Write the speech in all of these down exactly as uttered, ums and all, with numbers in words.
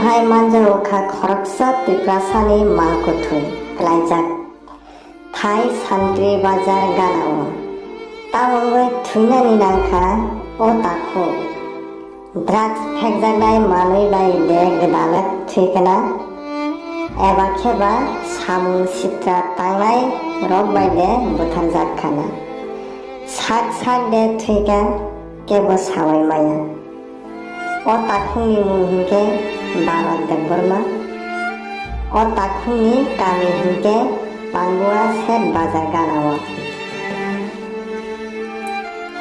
Hai manjak wngkha khoroksa Tiprasani malkuthwi klaijak Thai Santri Bazar ganao. Tamo wngwi thwinani nangkha o takhuk. Drugs phekjaknai manwi bai de gwdalak thwikna? Eba khe ba samung sitra tangnai rok bai de butharjak khana? Sak sak de thwikha, kebo sawi maya. O takhukni mung hinkhe Baba Debbarma. O takhukni kami hinkhe Pangua Seth Bazar ganao.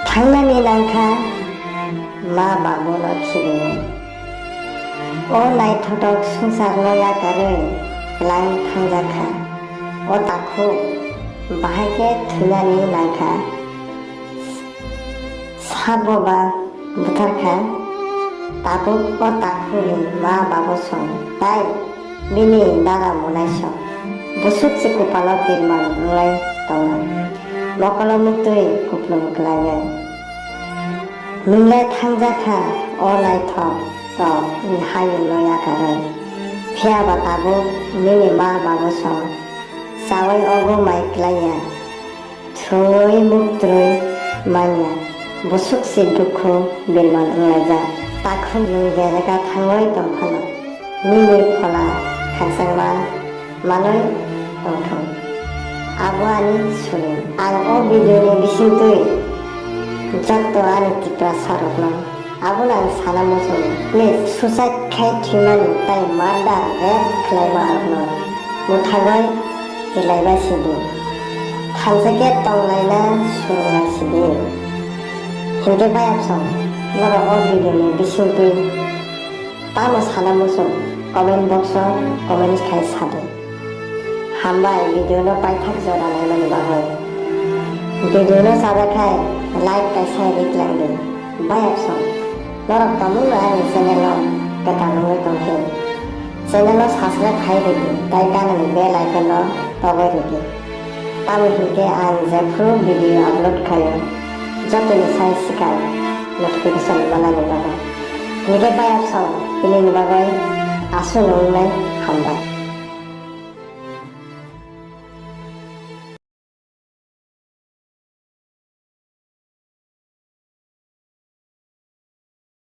Thangnani nangkha ma babuno khibiwi. O naithothok swngcharno yakarwi kwlang thangjakha. O takhuk bahai khe thwinani nangkha. Sabo ba butharkha, tabuk o takhukni ma babu song, tai bini dara munaisong. Busuk se kupalo kirman wnglai tongo. Mokolo muktwi kuplung kwlaiwi. Nwngla thangjakha o naithok tok ni hayungno yakarwi. Phiyaba tabuk nini ma babu song chawi ogo mai klaiya. Thwi muktrwi manya, busuk se dukhu birman wnglaijak. Takhuk nwng bereka thangwi tongphano, nini phola khakchangma manwi tongthung. Abo ani suri. Ang o video ni bisingtwi jotto ani Tiprasa rokno Abono ang sana muchungo. Please, suicide khai thwimani tai murder, rape khlaima rokno mwthangwi twilaibai sidi. Thansa khe tonglaina swrwnglai sidi. Hinkhe bayapsong, norok o video ni bisingtwi tamo sana muchung, comment box o comment khai sadi. Hambai video no paithak jora naimani bagwi. Video no chajakkhai like kaisa ri twlang di. Bayapsong, norok tongmungno ani channel o kwtal wngwi tongkhe channel o subscribe khai ridi tai ganani bell icon no tobwi ridi. Tamo hinkhe ang jephru video upload khaio jotoni sai swkang notification manani bagwi. Hinkhe bayapsong, tinini bagwi aswk wngnai, hambai.